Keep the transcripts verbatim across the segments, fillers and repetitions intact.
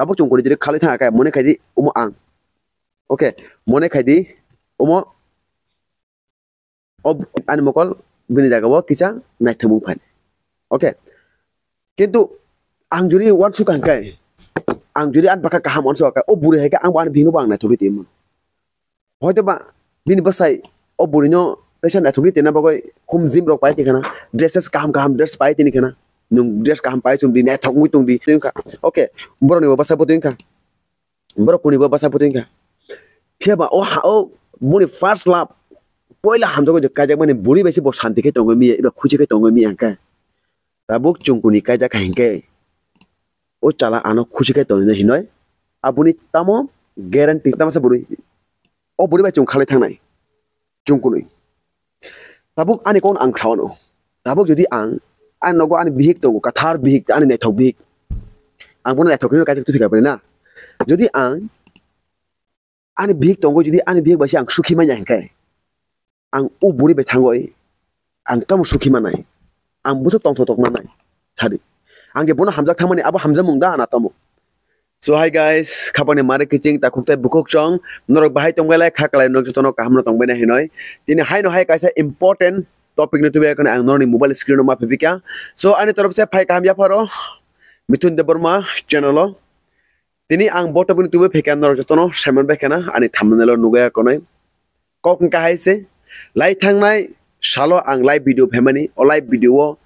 Tabuk chwng kuni jodi khalwi thangkha, mone khaidi omo ang. Okay, mone khaidi omo, o ani mokol bini jagao kisa naithokmung phai. Okay, kintu ang jodi uansuk kha hwnkhe, ang jodi ani bwkha kaham uansuk kha, o bwrwi hai khe ang bo ani bihikno bo ang naithogwi tongwi mano. Hoito ba bini bwsai o bwrwino teisa naithokgwi tongna bagwi hum jim rok pai tongkha na, dresses kaham kaham dress pai tongkha na, nwng dress kaham pai chum di, naithok wngwi tong di, tongkha. Okay, borokni bo bwsai bo tongkha, borok kuni bo bwsai bo tongkha. Phiya ba o ha, o boni first love, poila hamjakgo je kaijakmani bwrwi bai se bo shanti khe tongwi miya eba khusi khe tongwi miya hwnkhe, tabuk chwng kuni kaijak kha hinkhe o chala ano khusi khe tongwi hinwi aboni tamo guarantee tamo sa bwrwi. O bwrwi bai chwng khalai thangnai chwng kunui. Tabuk ani kokno ang sao no. Tabuk jodi ang, ani nogo ani bihik tongo, kathar bihik, ani naithok bihik. Ang bono naithok hinwi kaisa tubui kha na. Jodi ang, ani bihik tongo, jodi ani bihik bai se ang sukhi manya hinkhe, ang o bwrwi bai thangwi ang tamo sukhi manai, ang bwswk tongthok toknanai sadi. Ang je bono hamjak thangmani abo hamjakmung da na tamo. So hi guys, khapani mare kiching takhuk tei bukhuk chwng, norok bahai tongbailai kha kalai, nok jotono kaham no tongbaina hinoi. Tini haino hai kaisa important topic no tubui ang norokni mobile screen o ma phipika. So ani torop se phai kaham yapharo Mithun Debbarma channel o. Tini ang bo topic no tubui phikha norok jotono saiman bai khana ani thumbnail o nugwi ya konoi. Kok wngkha hai se, lai thangnai salo ang live video phaimani, o live video o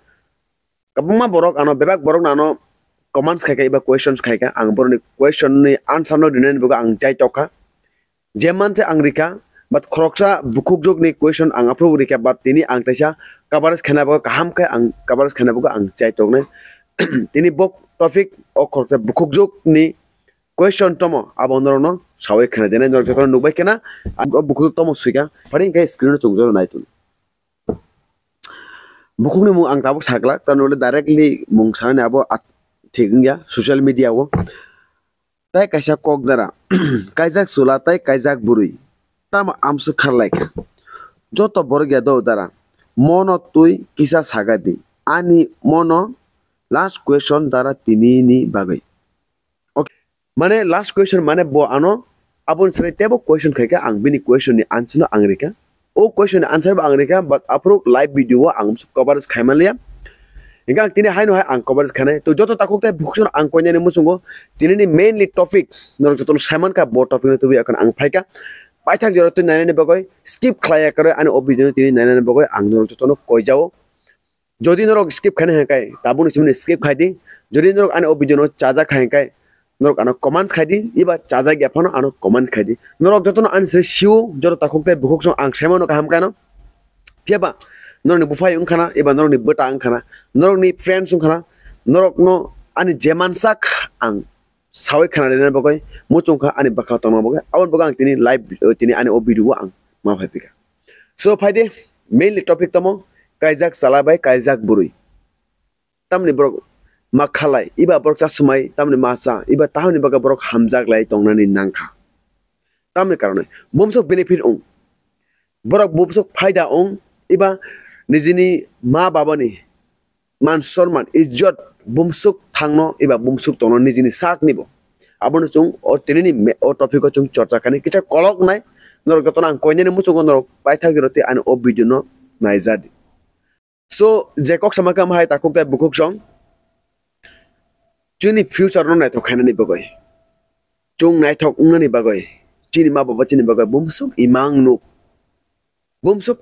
kwbangma borok ano, bebak borok no ano comments khaikha eba questions khaikha, ang borokni question ni answer no rinani bagwi ang chai tokha. Je manse ang rikha, but khoroksa bukhukjwk ni question ang aphuru rikha, but tini ang teisa coverage khaina bagwi kaham khe ang coverage khaina bagwi ang chai toknai. Tini bo topic o khoroksa bukhukjwk ni question tomo abo norokno sawi khna dinai, norok jotono nukbai khna, o bukhuk tomo swikha, phari hinkhe screen o chwng joto nai tong. Bukhukni mung ang tabuk saklak, tamni hwnle directly mung sanani abo at-, thik wngya social media o. Tai kaisa kok dara, kaijak chwla tai kaijak bwrwi, tamo amswk kharlaikha. Joto borok ya do dara, mono twi kisa saga di, ani mono last question dara tinini bagwi. Okay. Mane last question mane bo ano aboni swnai teibo question khaikha, ang bini question ni answer no ang rikha. O question ni answer bo ang rikha, but aphuru live video o ang coverage khaimanliya. Hinkhe ang tini haino hai ang coverage khainai. To joto takhuk tei bukhuk ang koinani muchungo tinini mainly topic norok jotono saimankha, bo topic no tubui akhon ang phaikha. Paithak jora twi nainani bagwi skip khlaiya kwrwi ani o video no tini nainani bagwi ang norok jotono koijao. Jodi norok skip khaina hwnkhe, tabukni simi skip khai di. Jodi norok ani o video no chajak kha hwnkhe, norok ano comment khai di, eba chajak ya phano ano comment khai di. Norok jotono ani sari sio, joto takhuk tei bukhuk song ang saimano kaham kano. Phiya ba, norokni buphai wngkha na, eba norokni bwta wngkha na, norokni friends wngkha na, norokno ani je mansak ang sawi khna rina bagwi, muchung kha ani bwkha tongna bagwi, aboni bagwi ang tini live, tini ani o video o ang ma phai pika. So, phai de, mainly topic tamo, kaijak chala bai kaijak bwrwi. Tamni borok ma khalai, iba borok cha swmai, tamni ma cha, iba tahoni bagwi borok hamjak lai tongnani nangkha. Tamni karone, bumsok benefit wng. Borok bumsok phaida wng, iba nijini ma babani man sonman, ijjot bumsuk thangno eba bumsuk tongno nijini sakni bo. Abono chwng o tinini me-, o topic o chwng chorcha khainai, kisa kolok nai, norok jotono ang koinani muchungo norok paithak roti ani o video no naijadi. So, je kok sama khe ama hai takhuk tei bukhuk song, chini future no naithok khainani bagwi, chwng naithok wngnani bagwi, chini ma baba chini bagwi bumsuk imang nuk. Bumsuk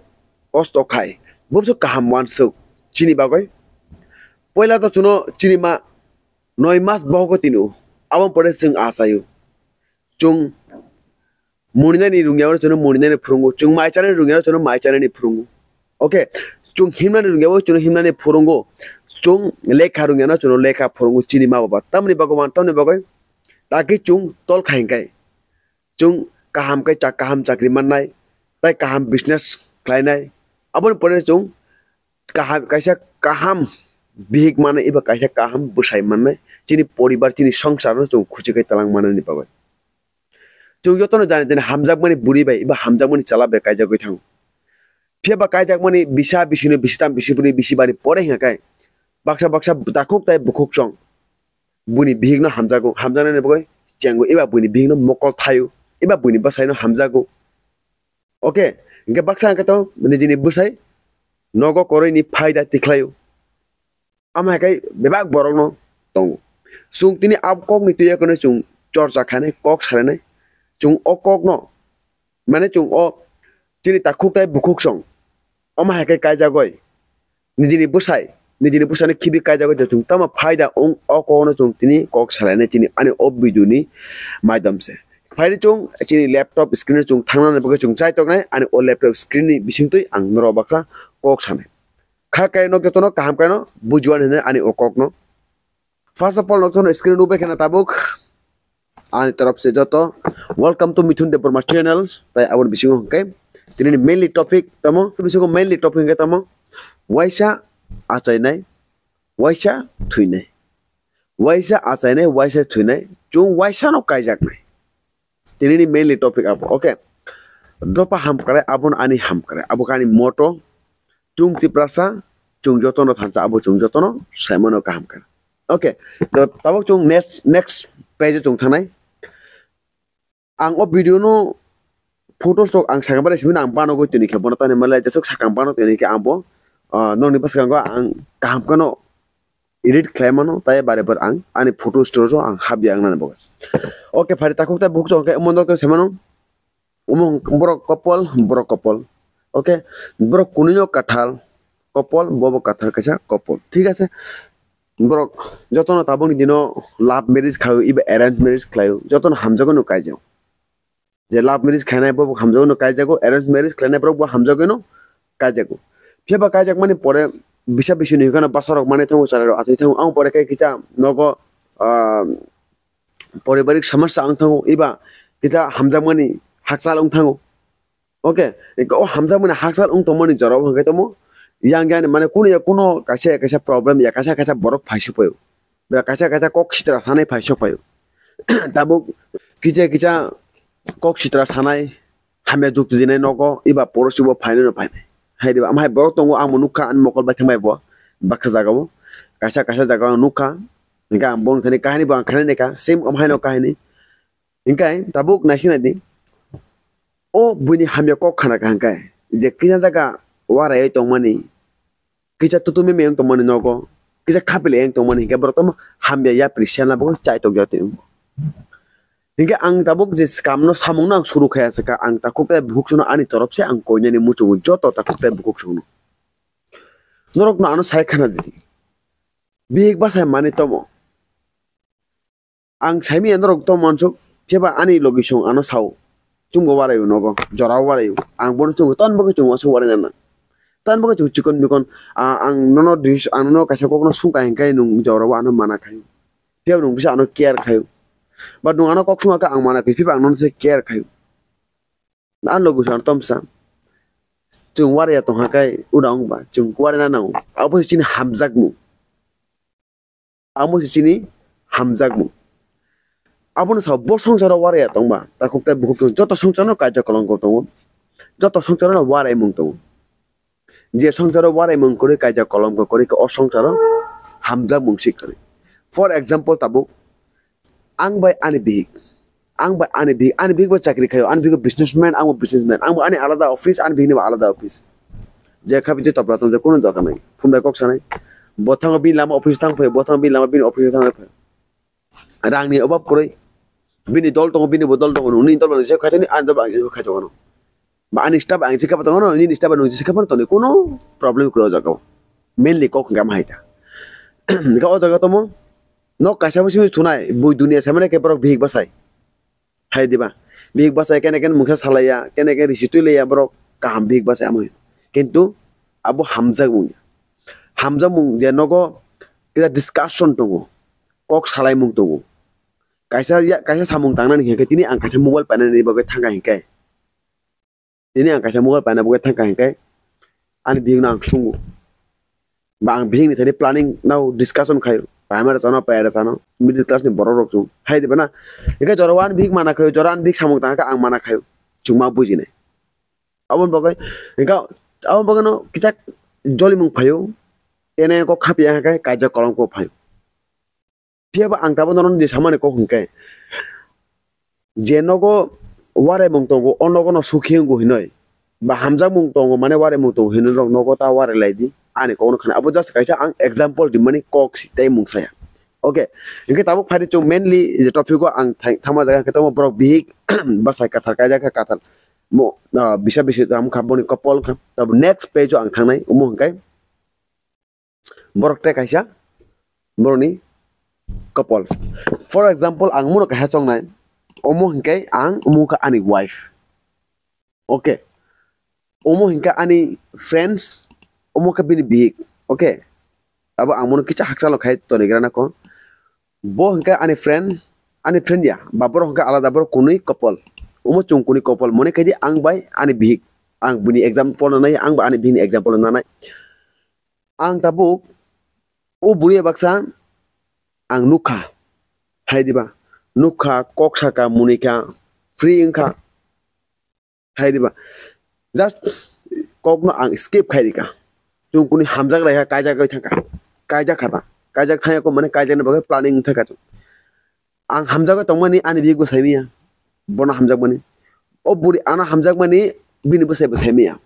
kosto khai, bumsuk kaham uansuk chini bagwi. Poila to chwngno chini ma noi mas bohogo tino, aboni pore chwng achaio. Chwng muninani rungya oro chwngno muninani phurungo, chwng mai chanani rungya oro chwngno mai chanani phurungo. Okay, chwng himnani rungya oro chwngno himnani phurungo, chwng lekha rungya no chwngno lekha phurungo chini ma baba. Tamni bagwi man, tamni bagwi taki chwng tol khai hwnkhe. Chwng kaham khe chak-, kaham chakri mannai, tei kaham business khlainai. Aboni pore chwng kaham, kaisa kaham bihik mannai, eba kaisa kaham bwsai mannai. Chini poribar, chini songsarno chwng khusi khe twlang manani bagwi. Chwng jotono jani jani hamjakmani bwrwi bai, eba hamjakmani chwla bai kaijakgwi thango. Phiya ba kaijakmani bisa bisino bisitam bisi bwrwi bisi bani pore hwnkha khe baksa baksa takhuk tei bukhuk chwng buini bihikno hamjago, hamjaknani bagwi chengo, eba buini bihikno mokol thaio, eba buini bwsaino hamjago. Okay, hinkhe baksa hinkhe to nijini bwsai nogo kwrwini phaida tikhlaio. Amo hai khe bebak borokno tongo. Chwng tini a kokni twi yakarwi chwng chorcha khainai, kok salainai. Chwng o kokno, mane chwng o chini takhuk tai bukhuk song, omo hai khe kaijagwi nijini bwsai, nijini bwsaino khibi kaijagwi je chwng tamo phaida wng, o kokno chwng tini kok salainai chini ani o video ni maidom se. Phaidi chwng chini laptop screen o chwng thangnani bagwi chwng chai toknai, ani o laptop screen ni bisingtwi ang norok baksa kok sanai. Kha khe nok jotono kaham khe no bujiwan hinwi ani o kokno. First of all, nok jotono screen o nukbai kheno tabuk ani torop se joto welcome to Mithun Debbarma channel. Tai aboni bisingo hwnkhe tini mainly topic tamo, bisingo mainly topic hwnkhe tamo waisa achainai, waisa thwinai, waisa achainai, waisa thwinai, chwng waisa no kaijaknai. Tinini mainly topic abo, okay. Dopa hamkrai, abono ani hamkrai, abo khe ani motto. Chwng Tiprasa, chwng jotono thansa, abo chwng jotono saimano kaham khe. Okay, to tabuk chwng next, next page o chwng thangnai. Ang o video no photos rok ang sakang bai simi ang bano goi tini khe bono tani male jesok sakang bano tini khe ang bo, ah, nokni bwskango ang kaham kheno edit khlai mano, tai bare bare ang ani photo storage o ang habya ang nani bagwi. Okay, phari takhuk tai bukhuk chwng khe omo nok sai mano. Omo borok couple, borok couple. Okay, borok kunui no kathal couple, bobo kathal kaisa couple. Thik ase, borok jotono tabukni dino love marriage khlaio, eba arrange marriage khlaio, jotono hamjagwi no kaijago. Je love marriage khlainai bo hamjagwi no kaijago, arrange marriage khlainai borok bo hamjagwi no kaijago. Phiya ba kaijakmani pore bisa bisini hwnkhe no bwsarok manwi thango, chwrairok achai thango, ang pore khe kisa nogo, ah, poribarik samasya wng thango, eba kisa hamjakmani hakchal wng thango. Okay, o hamjakmani hakchal wng tongmani jorao hwnkhe tamo yang yani mane kuno ya kuno kaisa ya kaisa problem ya kaisa kaisa borok phaisok phaio. Ba kaisa kaisa kok sitra sanai phaisok phaio. Tabuk kisa kisa kok sitra sanai, hamya jukti dinai nogo, eba porosi bo phainai no phainai. Hai diba, amhai borok tongo, ang bo nukha, ani mokol bai thangbai bo, baksa jaga o, kaisa kaisa jaga o nukha, hingke ang boni thani kahini bo ang khanai naikha, same amhai no kahini. Hingke tabuk naising nai di, o buini hamya kok khana kaham khe, je kisa jaga warai tongmani, kisa tutumi meyong tongmani nogo, kisa khapilai yang tongmani, hingke borok tamo hamya yapri sena bo chai tok jatwi wng. Hingke ang tabuk je scam no samung no ang suru khaya se ka, ang takhuk tai bukhuk sono ani torop se ang koinani muchungo joto takhuk tai bukhuk sono. Norok no ano sai khana di. Bihik bwsai mani tomo. Ang saimanya norok to mansuk, phiya ba ani logi song ano sao. Chwngbo warai o nogo, jora warai o. Ang bono chwngo, tamni bagwi chwng uansuk warai nang. Tamni bagwi chwng chikon mikon, a, ang nono dis-, ang nono kaisa kokno sungkha hinkhe nwng jora o ano mana khaio. Phiya nwng bisa ano care khaio. But nwng ano kok sungkha khe ang mana khaio, phiya ba ang nono se care khaio. Ano logi song tomsa. Chwng warai ya tongkha khe uda wngba, chwng warai na nango. Abo se chini hamjakmung. Amo se chini hamjakmung. Abono sao bo songsaro warai ya tongba, takhuk tai bukhuk tong, joto songsaro kaijak kolom ko tongo, joto songsaro no warai mung tongo. Je songsaro warai mung kwrwi kaijak kolom ko kwrwi khe o songsaro hamjakmung si kwrwi. For example tabuk ang bai ani bihik, Ang bai ani bihik, ani bihik bo chakri khaio, ani bihik bo businessman, ang bo businessman, ang bo ani alada office, ani bihik ni bo alada office. Je kha bini topra tong je kunu dorkar nai. Phone bai kok sanai. Bo thango bini lama office thang phai, bo thango bini lama bini office thang phai. Rang ni obab kwrwi. Bini dol tongo, bini bo dol tongo, nini dol bo nini se khai toni, ani dol bo ang se khai tongo. Ba ani staff ang se khai tongo, nini staff nung se khai tongo, kunu problem kwrwi o jaga o. Mainly kok hingka ma hai ta. Hingka o jaga tomo. Nok kaisa bo simi thunai, bui dunia sai mane khe borok bihik bwsai. Hai diba? Bihik bwsai kene kene mungsa salaiya, kene kene risi twi laiya borok kaham bihik bwsai amoi. Kintu abo hamjakmung ya. Hamjakmung je nogo kisa discussion tongo. Kok salaimung tongo. Kaisa ya, kaisa samung tangnani hinkhe tini ang kaisa mobile painani bagwi thangkha hinkhe. Tini ang kaisa mobile paina bagwi thangkha hinkhe ani bihikno ang sungo. Ba ang bihikni thani planning nao discussion khaio. Primary chano, private chano, middle class ni borok rok chwng. Hai diba na? Hinkhe jora o ani bihik mana khaio, jora ani bihik samung tangkha ang mana khaio. Chwng ma bujinai. Aboni bagwi, hinkhe aboni bagwino kichak jolimung phaio. Tene kok khapya hinkhe kaijak kolom kok phaio. Phiya ba ang tabuk nono je samani kok hwnkhe, je nogo waraimung tongo, o nogo no sukhi wngo hinoi, ba hamjakmung tongo, mane waraimung tongo hinoi rok nogo ta warai lai di, ani kok no khna. Abo just kaisa ang example rimani kok si tei mung saya. Okay, hwnkhe tabuk phai di chwng mainly je topic o ang thai-, thangma jaga hwnkhe tamo borok bihik bwsai kathar kaijak kha, kathar mo, ah, bisa bisi tamo kha boni couple kha. Tabuk next page o ang thangnai, omo hwnkhe borok tei kaisa borokni couple. For example, ang mano kaisa chongnai, omo hwnkhe ang, omo wngkha ani wife. Okay. Omo hwnkhe ani friends, omo khe bini bihik. Okay. Abo ang mano kisa hakchalo khai tonigrana ko. Bo hwnkhe ani friend, ani friend ya, ba borok hwnkhe alada, borok kunui couple. Omo chwng kunui couple, mone khaidi ang bai ani bihik. Ang bini example nanai, ang bai ani bihikni example nanai. Ang tabuk o bwrwi baksa ang nukha, hai diba, nukha, kok saka, munikha, free wngkha, hai diba, just kokno ang skip khai rikha. Chwng kuni hamjak lai kha, kaijak lai thangkha, kaijak kha ta, kaijak thangya ko mane kaijakni bagwi planning wngkha chwng. Ang hamjagwi tongmani ani bihikbo saimanya, bono hamjakmani, o bwrwi ano hamjakmani bini bwsaibo saimanya.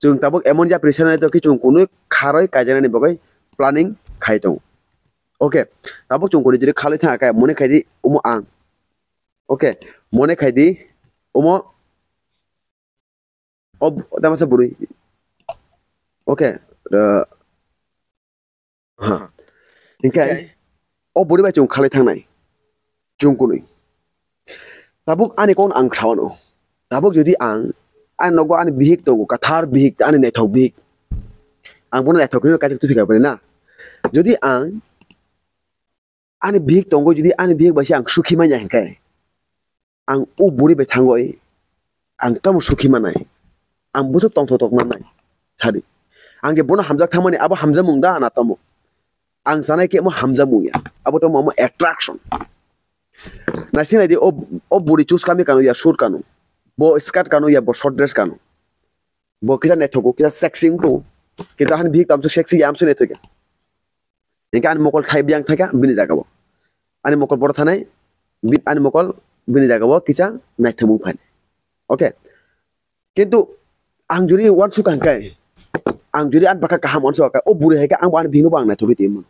Chwng tabuk emon japri sanai tongkhe chwng kunui kharwi kaijaknani bagwi planning khai tongo. Okay, tabuk chwng kunui jodi khalwi thangkha khe mone khaidi omo ang. Okay, mone khaidi omo o tamasa bwrwi. Okay, uh, ha. Hinkhe o bwrwi bai chwng khalwi thangnai. Chwng kunui. Tabuk ani kokno ang sawano. Tabuk jodi ang, ani nogo ani bihik tongo, kathar bihik, ani naithok bihik. Ang bono naithok hinwi kaijak tubikha bwrwi na. Jodi ang ani bihik tongo, jodi ani bihik bai se ang sukhi manya hinkhe, ang o bwrwi bai thangwi ang tamo sukhi manai? Ang bwswk tongthok tok manai? Sadi. Ang je bono hamjak thangmani, abo hamjakmung da na tamo? Ang sanai khe omo hamjakmung ya. Abo tamo omo attraction. Naising naidi o, o bwrwi chuskami kanu ya suit kanu. Bo skirt kanu ya bo short dress kanu. Bo kisa naithogo, kisa sexy wngkhu. Kintu ani bihik tamsuk sexy ya, amsuk naithok ya. Hinkhe ani mokol thai biyang thaikha bini jagao. Ani mokol boro thanai, bi-, ani mokol bini jagao kisa naithokmung phainai. Okay. Kintu ang jodi uansuk kha hinkhe, ang jodi ani bwkha kaham uansuk kha, o bwrwi hai khe ang bo ani bihikno bo ang naithogwi tongwi mano.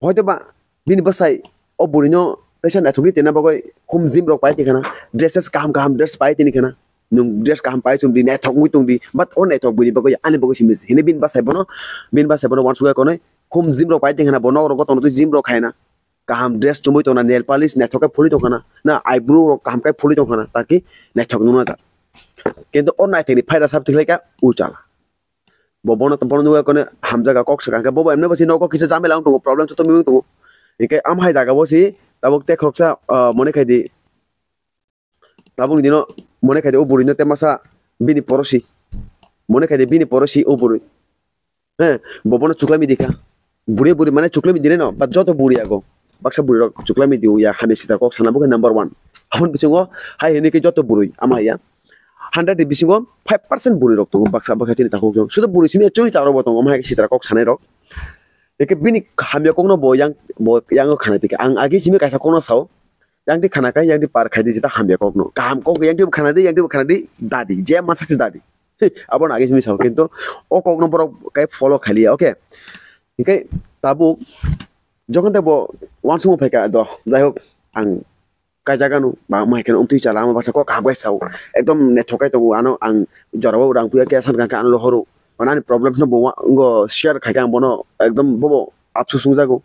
Hoito ba bini bwsai o bwrwino teisa naithogwi tongna bagwi khum gym rok pai tongkha na, dresses kaham kaham dress pai tongkha na, nwng dress kaham pai chumdi, naithok wngwi tongdi, but o naithok bwrwini bagwi ani bagwi simi se. Hini bini bwsai bono, bini bwsai bono uansukya konwi khum gym rok pai tongkha na, bo nok rogo tongtwi gym rok khaina, kaham dress chumui tongna, nail polish naithok khe phulwi tongkha na, na eyebrow rok kaham khe phulwi tongkha na, taki naithok nukna jak. Kintu o naithokni phaida sab tikhlaikha o chala. Bo bono, bono nugwi kono hamjaga kok swkang khe, bobo emne bo si nogo kisa jamela wng tongo, problem to tongwi wng tongo. Hinkhe am hai jaga bo si tabuk te khoroksa, ah, mone khai di. Tabuk ni dino mone khai di o bwrwi no te masa bini porosi. Mone khai di bini porosi o bwrwi. He, bo bono chuklai midi kha. Bwrwi bwrwi mane chuklai midi no, but joto bwrwi ago. Baksa bwrwi rok chuklai midi ya, hamya sitra kok sana bo khe number one. Aboni bisingo hai hini khe joto bwrwi ama ya. Hundred ni bisingo five percent bwrwi rok tongo baksa baksa chini takhuk jong. Sudo bwrwi simi chwng charo bo tongo, omo hai khe sitra kok sanai rok. Eke bini hamya kokno bo yang, bo yango khana pika. Ang agi simi kaisa kokno sao. Yang di khana kai, yang di par khai di jeta hamya kokno. Kaham kok yang di khana di, yang di khana di, dadi. Je man sakse dadi. Abono agi simi sao. Kintu o kokno borok kai follow khai liya, okay? Hinkhe tabuk jokhon tei bo uansukma phaikha do, jai hok ang kaijagano ba wngma hai kheno wngtwi chala, ama baksa kok kaham khe sao, ekdom naithok khe tongo, ano ang jorao rang puya khe san kha khe ano rohoro, mane ani problems no bo wa-, wngkha share khai khe ang bono ekdom bobo apsus wngjago,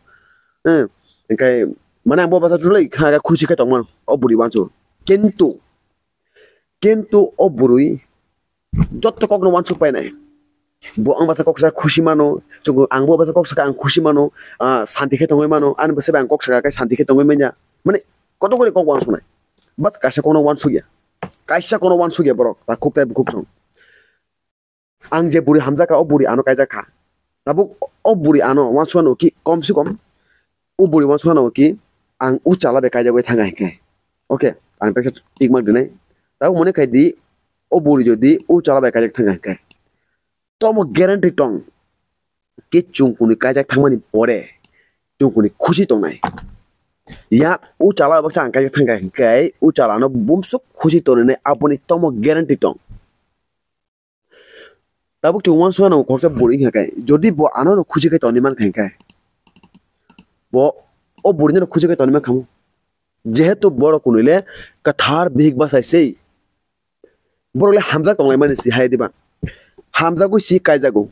eh, hinkhe mane ang bo baksa chulai kha khe khusi khe tongmano o bwrwi uansuk, kintu, kintu o bwrwi jotto kokno uansuk painai. Bo ang baksa kok sa khusi mano, chwng, ang bo baksa kok saka ang khusi mano, ah, santi khe tongwi mano, ani bwsai bai ang kok saka khe santi khe tongwi manya. Mane, koto kori kok uansuknai. Bas kaisa kokno uansukya. Kaisa kokno uansukya borok, takhuk tei bukhuk song. Ang je bwrwi hamjak kha, o bwrwi ano kaijak kha. Tabuk o bwrwi ano uansukmano ki, kom se kom, o bwrwi uansukmano ki, ang o chala bai kaijagwi thang kha hinkhe. Okay, ang teisa tik mark dinai. Tabuk mone khai di, o bwrwi jodi o chala bai kaijak thang kha hinkhe. Tomo guarantee tong. Khe chwng kwnwi kaijak thangmani pore, chwngkuni khusi tongnai. Ya o chala baksa ang kaisa thangkha hinkhe o chala no bumsuk khusi tonwi nai aboni tamo guarantee tong. Tabuk chwng uansukha nango khoroksa bwrwi hinkhe jodi bo ano no khusi khe tonwi mankha hinkhe bo o bwrwi no khusi khe tonwi mankha mo. Jehetu borok kunui le kwthar bihik bachai sei. Borok le hamjak tonglaimani si hai diba? Hamjagwi si kaijago.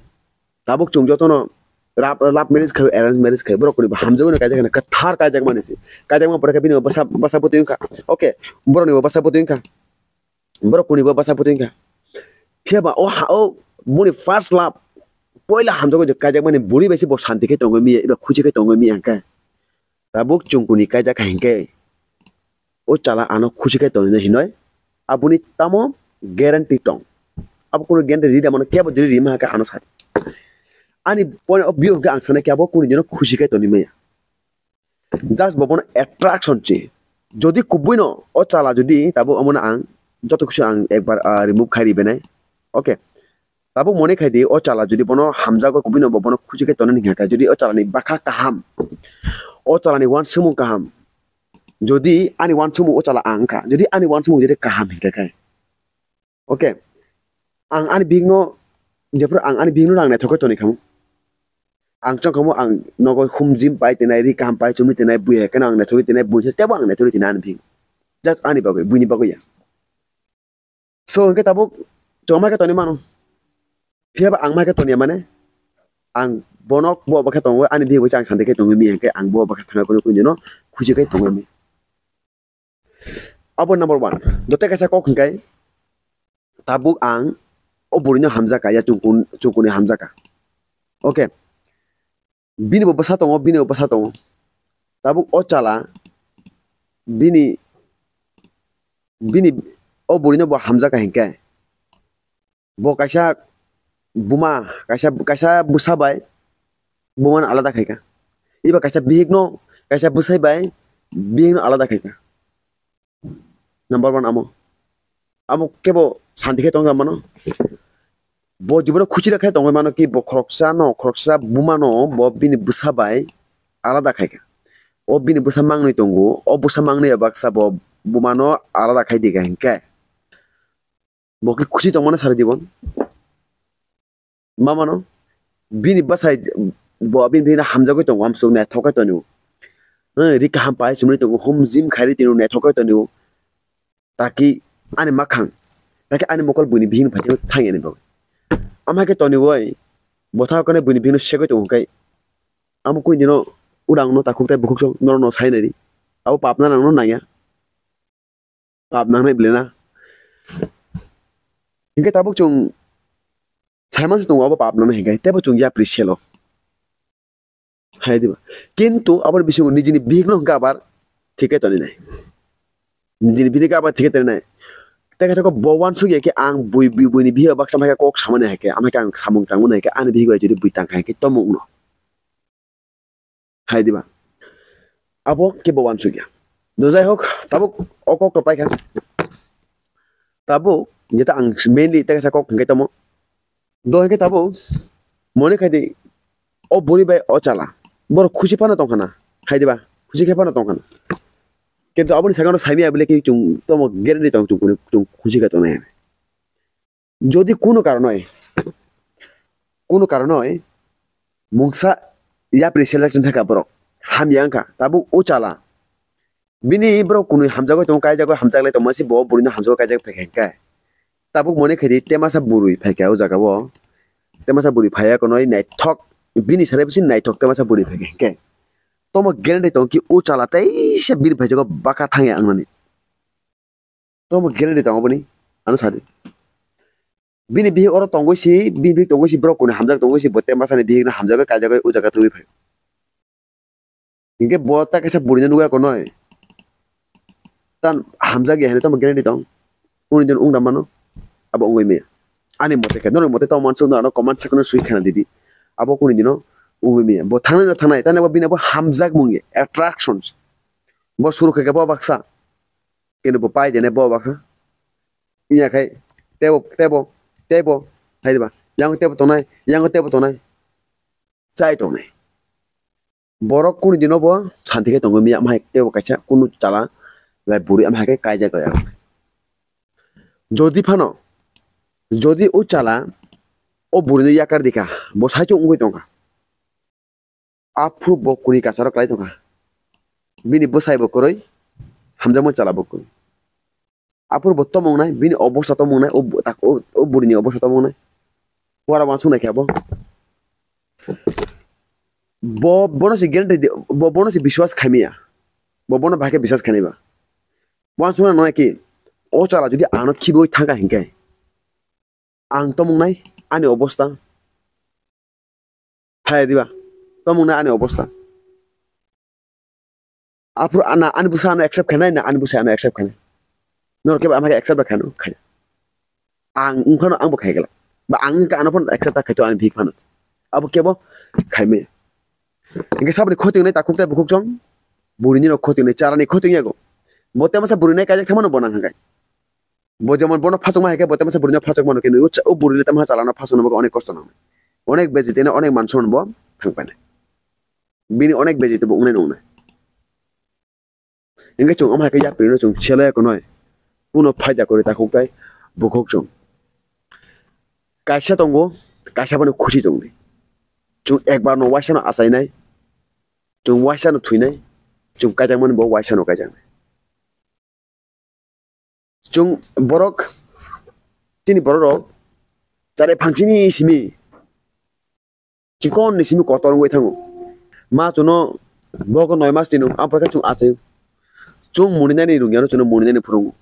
Tabuk chwng jotono love, love marriage khai, arrange marriage khai, borok kunibo hamjagwi no kaijak hwnwi kwthar kaijakmani si. Kaijakma pore khe bini bo bwsa, bwsa bwtwi wngkha. Okay, borokni bo bwsa bwtwi wngkha. Borok kunibo bwsa bwtwi wngkha. Phiya ba o ha, o boni first love, poila hamjagwi je kaijakmani bwrwi bai se bo shanti khe tongwi miya, eba khusi khe tongwi miya hwnkhe. Tabuk chwng kuni kaijak kha hinkhe. O chala ano khusi khai tonwi hinoi aboni tamo guarantee tong. Abo kunu guarantee rida mano kebo diri rima khe ano sadi. Ani point of view hwnkhe ang sanai khe abo kunu dino khusi khai tonwi maya. Just bo bono attraction chi. Jodi kubui no o chala jodi tabuk omono ang joto kisu ang ekbar, ah, remove khai ribenai. Okay. Tabuk mone khai di o chala jodi bono hamjago kubui no bo bono khusi khai tonwi hinkha khe jodi o chala ni bwkha kaham. O chala ni uansukmung kaham. Jodi ani uansukmung o chala ang wngkha, jodi ani uansukmung jodi kaham hinkha khe. Okay. Ang ani bihik no, jephru ang ani bihik no ang naithok khe tonwi khamu. Ang chong khamu ang nogo hum jim pai tinai, ri kaham pai chumui tinai, bui hai kheno ang naithok tinai, bui se tebo ang naithok tinai ani bihik. Just ani bagwi, buini bagwi ya. So hinkhe tabuk chwng mai khe tonwi mano. Phiya ba ang mai khe toniya mane ang bono bo bwkha tongo ani bihik bai ang sandi khe tongwi mi hinkhe ang bo bwkha thangwi kunu kunu dino khusi khe tongwi mi. Abo number one. Dote kaisa kok hinkhe tabuk ang o bwrwino hamjakha ya chungkun, chungkuni hamjakha. Okay. Bini bo bwsa tongo, bini bo bwsa tongo. Tabuk o chala bini, bini o bwrwino bo hamjakha hinkhe. Bo kaisa buma, kaisa, kaisa bwsa bai bumano alada khaikha. Eba kaisa bihikno, kaisa bwsai bai bihikno alada khaikha. Number one amo. Amo kebo santi khe tongja mano. Bo jibino khusi rok khe tongwi mano ki bo khoroksa no, khoroksa buma no bo bini bwsa bai alada khaikha. O bini bwsa mangnwi tongo, o bwsa mangnwi baksa bo buma no alada khai di kha hinkhe. Bo khe khusi tongmano sari jibon. Ma mano? Bini bwsai bo bini bihikno hamjagwi tongo, amsuk naithok khe tonio. Eh, ri kaham pai chumui tongo, hum jim khairi tino naithok khe tonio. Taki ani makhang, taki ani mokol buini bihikno phaikhe thangya ni bagwi. Ama khe tonioi, bo thangkhe buini bihikno segwi tongo khe. Amo kuni dino udang no takhuk tai bukhuk chok norok no sai nai di. Abo pap na nang no nangya. Pap nangnai bwle na. Hinkhe tabuk chwng saimansi tongo abo pap nangnai hinkhe, teibo chwng yapri selo. Hai diba? Kintu aboni bisingo nijini bihikno hinkhe abar thik khe toni nai. Nijini bihikno abar thik khe toni nai. Tei khe bo uansuk ya khe ang bui, bui, buini bihik baksa mai khe kok samani hai khe, amai khe ang samung tangmani hai khe, ani bihik bai jodi bui tang kha hai khe tomung no. Hai diba? Abo kebo uansukya. Do jai hok, tabuk o kok rok paikha. Tabuk jeta ang mainly tei kaisa kok hingkai tamo. Do hingke tabuk mone khai di, o buri bai o chala. Borok khusi phano tongkha na. Hai diba? Khusi khe phano tongkha na. Kintu aboni sakano saimaya bile ki chung tomo guarantee tong chung kuni chung khusi khe tongnai. Jodi kunu karonoi, kunu karonoi mungsa yapri selection thaka borok hamya wngkha, tabuk o chala. Bini borok kunui hamjagwi tongo, kaijagwi hamjaklai tongma si bo burino hamjagwi kaijak phaikha hinkhe. Tabuk mone khaidi temasa burui phaikha o jagao. Temasa burui phaiya konoi naithok, bini sare bisi naithok temasa burui phaikha hinkhe. Tomo guarantee tong ki o chala teisa bini phaijago baka thangya wngnani. Tomo guarantee tongo boni, ano sadi. Bini bihik oro tongwi si, bini bihik tongwi si, borok kuni hamjak tongwi si, bo temasa ni bihik no hamjagwi kaijagwi o jaga twiwi phai. Hinkhe bo ta kaisa buri no nugwi ako noi. Tan hamjak ya hinwi tamo guarantee tong. Kuni din wng da mano. Abo wngwi maya. Ani mote khe, norok mote tamo mansuk norok comment section o swi khana didi. Abo kuni dino wngwi maya. Bo thangnai no thangnai, tani bo bini bo hamjak mung ya, attractions. Bo suru khe bo baksa. Kini bo pai dene bo baksa. Iya khai tebo, tebo, tebo. Hai diba? Yang tebo tonai, yang tebo tonai. Chai tonai. Borok kunu dino bo santi khe tongwi manya, amhai teibo kaisa kunu chala bai bwrwi amhai khe kaijak ya. Jodi phano, jodi o chala o bwrwino yakar dikha, bo saichung wngwi tongkha. Aphuru bo kuni kasaro klai tongkha. Bini bwsai bo kwrwi, hamjakma chala bo kwrwi. Aphuru bo tomong nai, bini obosta tomong nai, o bo-, tak-, o, o bwrwini obosta tomong nai. Wara wansuk nai khe abo. Bo, bono se guarantee di, bo, bono se biswas khaimaya. Bo, bono bahai khe biswas khainai ba. Wansuk nai nai ki, o chala jodi ano khibiwi thangkha hinkhe. Ang tomong nai, ani obosta. Phai diba, tomong nai ani obosta. Aphuru ana, ani bwsa ano accept khainai na, ani bwsa ano accept khainai. Norok kebo amhai accept khaino, khai. Ang wngkhano angbo khai gala. Ba ang wngkha ano phano accept khaito ani bihik phano. Abo kebo khaimaya. Hinkhe saboni khoti wngnai takhuk tei bukhuk chwng, bwrwini rok khoti wngnai, charani khoti wngyago. Bo temasa bwrwinai kaijak thangmano bo nang hwnkhai. Bo jemon bono phachukma hai khe bo temasa bwrwino phachukmano khe nukgo, o bwrwile temasa chalano phachukno bagwi onek kosto nangnai. Onek beji tene onek mansono bo thang painai. Bini onek beji tebo wngnai wngnai. Hinkhe chwng omo hai khe yapri no chwng chelo ya kunoi. Kuno phaida kwrwi takhuk tai bukhuk chwng. Kaisa tongo, kaisa bono khusi tongdi. Chwng ekbar no waisa no achainai. Chwng waisa no thwinai. Chwng kaijakmani bo waisa no kaijaknai. Chwng borok, chini borok rok chare phang chini simi. Chikon ni simi kotor wngwi thango. Ma chuno bogo noi mas tino, aphuru khe chwng achaio. Chwng muninani rungya no chuno muninani phurungo.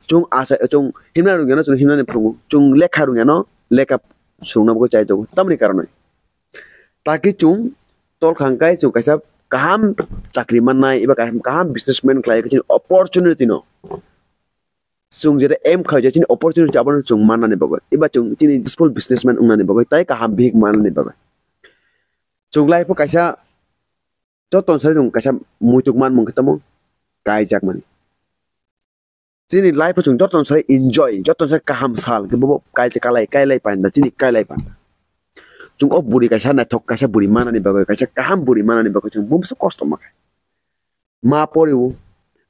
Chwng acha, chwng himna rungya no chuno himnani phurungo. Chwng lekha rungya no lekha swrwngna bagwi chai tongo. Tamoni karonwi. Taki chwng tol khang kai chwng kaisa kaham chakri mannai, eba kaham, kaham businessman khlai khe chini opportunity no. Chwng jeta aim khlai jai chini opportunity abono chwng mannani bagwi, eba chwng chini successful businessman wngnani bagwi, tai kaham bihik mannani bagwi. Chwng life o kaisa joto sari chwng kaisa muituk manmung khe tamo kaijak mani. Chini life o chwng joto sari enjoy, joto sari kaham sal khe bobo kaijak kalai, kailai panda, chini kailai panda. Chwng o bwrwi kaisa naithok kaisa bwrwi mannani bagwi, kaisa kaham bwrwi mannani bagwi chwng bumsu kosto ma khe. Ma poriwo.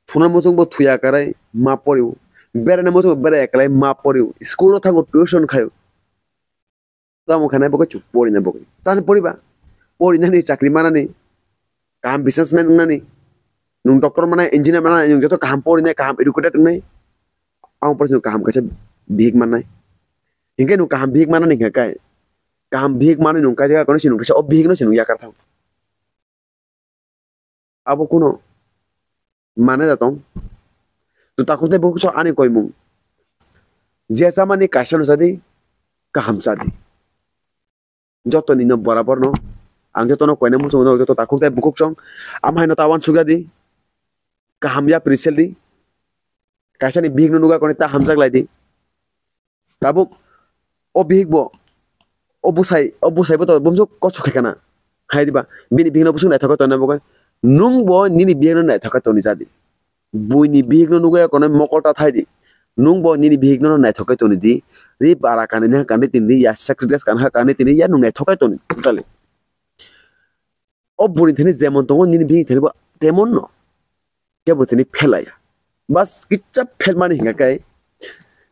Thuna muchungbo thuya karai ma poriwo. Beraina muchungbo beraiya kalai ma poriwo. School o thango tuition khayo. Tamo khanai bo khe chwng porina bo khe. Tani poriba. Porinani chakri manani. Kaham businessman wngnani. Nwng doctor manai, engineer manai, nwng joto kaham porinai, kaham educated wngnai. Ang pore chwng kaham kaisa bihik mannai. Hinkhe nwng kaham bihik mannani hinkha kai. Kaham bihik manwi nwng kaisa kono se nwng kaisa o bihik no se nwng yakar thang. Abo kuno mane da tong. Nwng takhuk tei bukhuk so ani koimung. Je chamani kaisa no chadi, kaham chadi. Joto ni no borabor no. Ang joto no koina muchung no joto takhuk tei bukhuk song. Amhai no tawan sukya di. Kaham yapri sel di. Kaisa ni bihik no nuga koni ta hamjak lai di. Tabuk o bihik bo, o bwsai, o bwsai bo to bumsuk kosto khaikha na. Hai diba, bini bihik no bwswk naithok khe tongna bagwi. Nwng bo nini bihik no naithok khe tongni jadi. Buini bihik no nugwi kono mokol ta thai di. Nwng bo nini bihik no naithok khe tongni di. Ri bara kanwi nang kanwi tini di, ya sex dress kanha kanwi tini di, ya nwng naithok khe tongni totally. O bwrwi thani jemon tongo nini bihik thani bo temon no. Kebo thani phelaya. Bas kicha phelmani hinga kai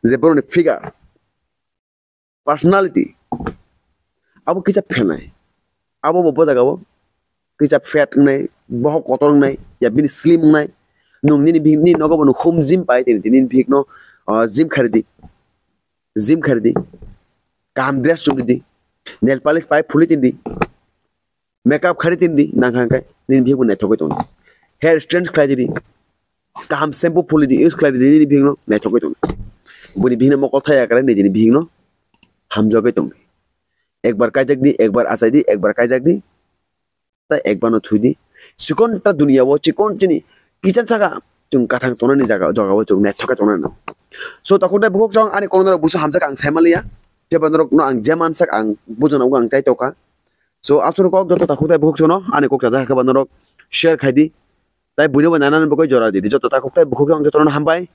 je boroni figure. Personality abo kisa phenai, abo bo bojagao kisa fat wngnai, bohok kotor wngnai, ya bini slim wngnai. Nwng nini bihik ni nogo bo nwng home gym pai tini, tini bihik no, ah, gym khari di, gym khari di, kaham dress chumri di, nail polish pai phuli tini di. Makeup khari tini di, nang kha khe nini bihik bo naithok khe tongo. Hair straighten khlai di, kaham shampoo phuli di, use khlai di, nini bihik no naithok khe tongo. Buni bihik no mokol thaya kare nini bihik no hamjagwi tongo. Ekbar kaijak di, ekbar achai di, ekbar kaijak di, ta ekbar no thui di. Chikon ta duniya o, chikon chini kicha saka chwng kathang tongnani jaga, jaga o chwng naithok khe tongnani. So takhuk tei bukhuk chwng ani kono norok busu hamjak ang sai manliya. Tei bo norok no ang je mansak ang bujana ang chai tokha. So, absoro kok joto takhuk tai bukhuk sono, ani kok chajak khe ba norok share khai di. Tai buino bo nanani bagwi jora di di. Joto takhuk tai bukhuk ang jotono hambai.